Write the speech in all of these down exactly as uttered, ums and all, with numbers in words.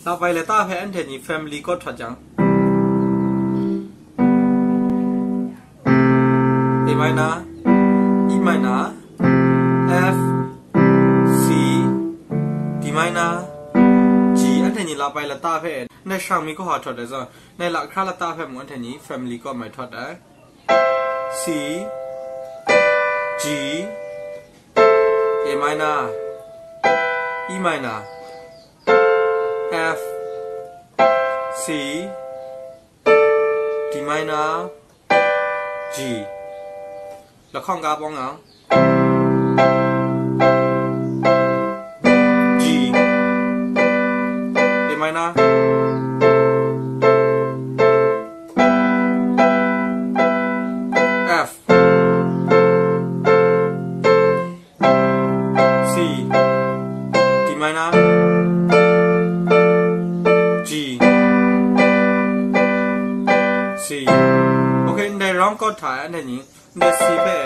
Labai lata hpe anhte ni family chord htawt jang, A minor, E minor, F, C, D minor, G, anhte ni labai lata hpe, ndai shang mi kaw htawt ai zawn, ndai lahkra lata hpe mung anhte ni family chord mai htawt ai. C, G, A minor, E minor, F, C, D minor, G. Lahkawng ga bawng yang, G, A minor, F, C, D minor, G, C. Okay, ndai round chord hta anhte ni, ndai C hpe,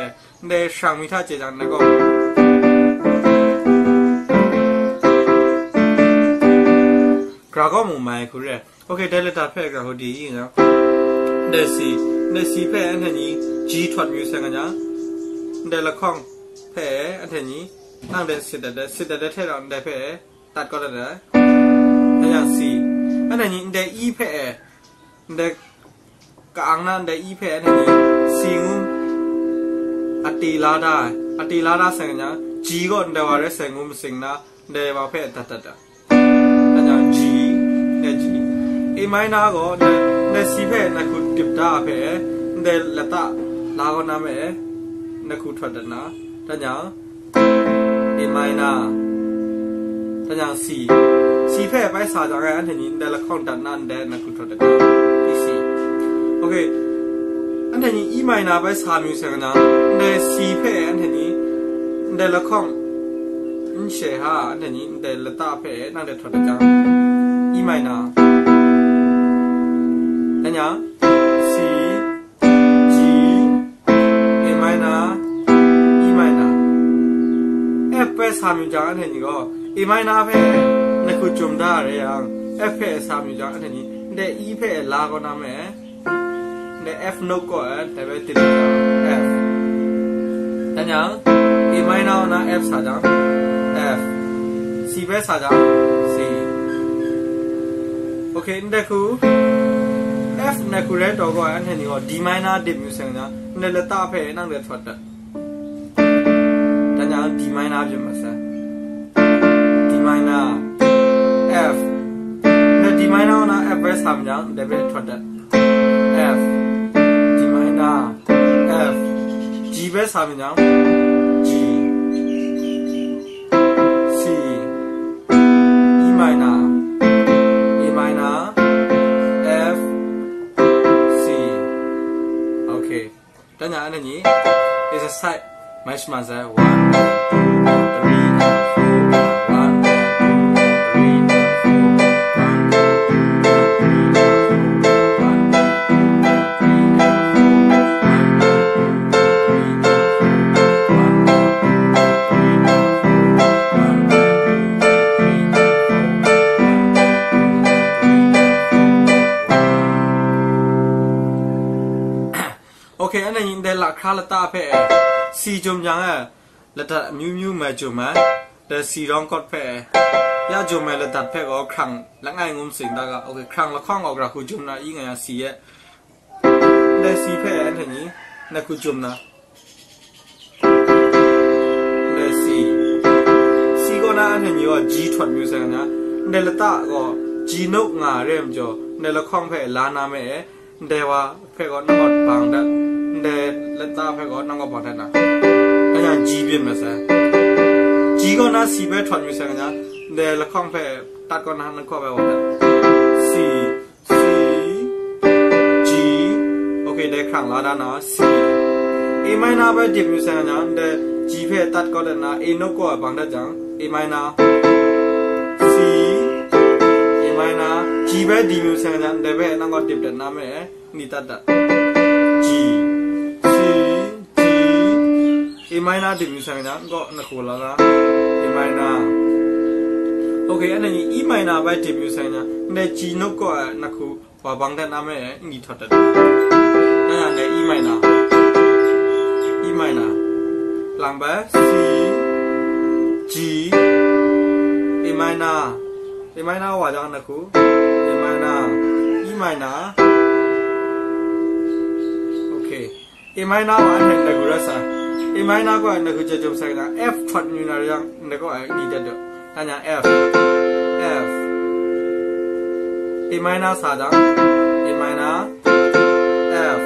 ndai shang mi hta chye jang, ndai gaw gra gaw mung mai hku re. Okay, dai lata hpe gra hku di i nga. Ndai C, ndai C hpe anhte ni G htawt mayu sai nga yang, ndai lahkawng hpe anhte ni nang de sit dat de, sit dat de hte rau ndai hpe tat kau dat ai. Dai yang C, anhte ni ndai E hpe, ndai ka-ang na ndai E hpe anhte ni C ngu ate la da ai. Ate la da sai nga yang, G gaw ndai wa rai sai ngu matsing na, ndai wa hpe dat dat ai. Dai yang G, ndai G. A minor gaw ndai, ndai C hpe ndai hku dip da hpe, ndai lata la kau na me, ndai hku htawt dat na. Dai yang A minor. Dai yang C. C hpe bai sa jang e, anhte ni ndai lahkawng dat na ndai, ndai hku htawt dat na. E C. Okay. Anhte ni E minor bai sa mayu sai nga, ndai C hpe anhte ni ndai lahkawng n she ha, anhte ni ndai lata hpe nang de htawt dat jang, E minor. Dai yang C, G, A minor, E minor. F bai sa mayu jang, anhte ni gaw A minor hpe ndai hku jum da ai rai yang, F hpe sa mayu jang, anhte ni ndai E hpe la kau na me, ndai F note kaw ai, dai bai tit jang, F. Dai yang, A minor na F sa jang, F. C bai sa jang, C. Okay, ndai hku F ndai hku rai taw gaw, anhte ni gaw D minor dip mayu sai nga, ndai lata hpe nang de htawt dat. Dai yang D minor byin mat sai. D minor, F. Ndai D minor na F bai sa mayu jang, dai bai htawt dat. F, D minor, F. G bai sa mayu jang, G, C, E minor, A minor, F, C. Okay. Dai yang anhte ni, is a side. Mai shaman sai. One, two, three, four. One, two, three, four. One, two, three, four. One, two, three, four. One, two, three, four. One, two, three, four. One, two, three, four. One, two, three, four. Okay, anhte ni ndai lahkra lata hpe C jum yang e, ladat amyu myu mai jum ai. Dai C round chord hpe ya jum ai ladat hpe gaw hkrang langai ngu matsing da ga. Okay, hkrang lahkawng gaw gra hku jum na, i nga yang C e. Dai C hpe anhte ni ndai hku jum na. Dai C. C kaw na anhte ni gaw G htawt mayu sai nga, ndai lata gaw G note nga re ai majaw, ndai lahkawng hpe la na me e. Ndai wa hpe gaw nang gaw bang dat, ndai lata hpe gaw nang gaw bang dat na. Dai yang G byin mat sai. G kaw na C hpe htawt mayu sai nga, ndai lahkawng hpe tat kaw na nang kaw bai wa dat. C, C, G. Okay, dai hkrang la da na, C. A minor bai dip mayu sai nga, ndai G hpe tat kaw dat na, A note kaw ai bang dat jang, A minor, C, A minor, G bai di mayu sai nga, ndai hpe nang gaw dip dat na me. Ni tat dat. G, C, G, A minor dip mayu sai nga, nang gaw na hku la la. A minor. Okay, anhte ni E minor bai debut sai na, ndai G note kaw ai na hku wa bang dat na me, n di htawt dat. Na, na, ndai E minor. E minor. Lang bai, C, G, A minor. A minor wa jang na hku, A minor, E minor. Okay. A minor wa anhte na hku rai sa. A minor kaw ai na hku jat jum sai na, F htawt mayu na rai yang, ndai kaw ai n di dat daw. Tanya F, F. A minor sa jang, A minor, F.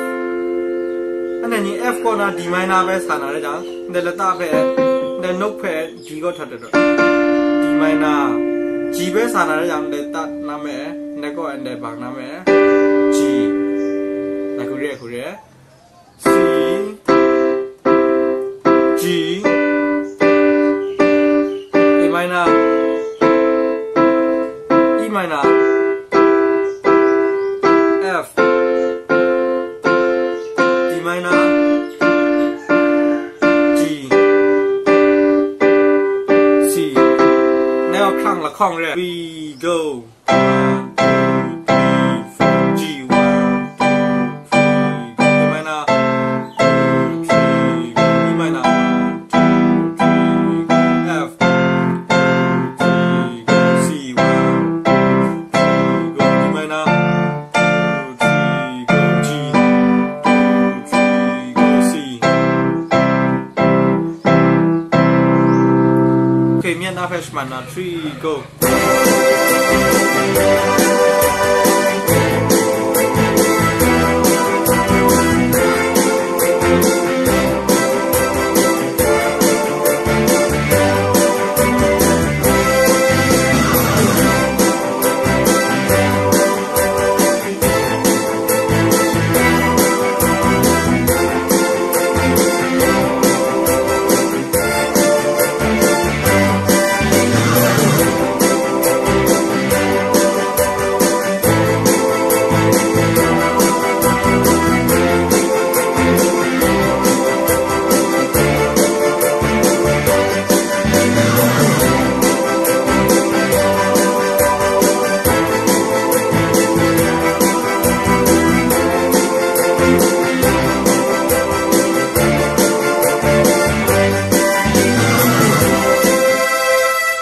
Anhte ni F kaw na D minor bai sa na rai jang, ndai lata hpe, ndai note hpe G kaw htawt dat daw. D minor. G bai sa na rai jang, ndai tat na me, ndai kaw ai ndai bang na me, G. Na hku re, hku re. C, G, A minor, E minor, F, D minor, G, C. Now hkrang lahkawng re. We go. One, two, three, four, G, one, two, three, go, A minor, two, three, go, E minor, one, two, three, go, F, two, three, go, C, one, two, three, go, D minor, two, three, go, G, two, three, go, C. Okay, myen na hpe shaman na, three, go.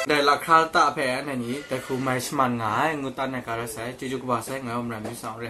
Dai lahkra lata hpe anhte ni dai hku mai shaman nga ai, ngu tan ai ga rai sai, chyeju kaba sai, ngai wa marai mi sa u re.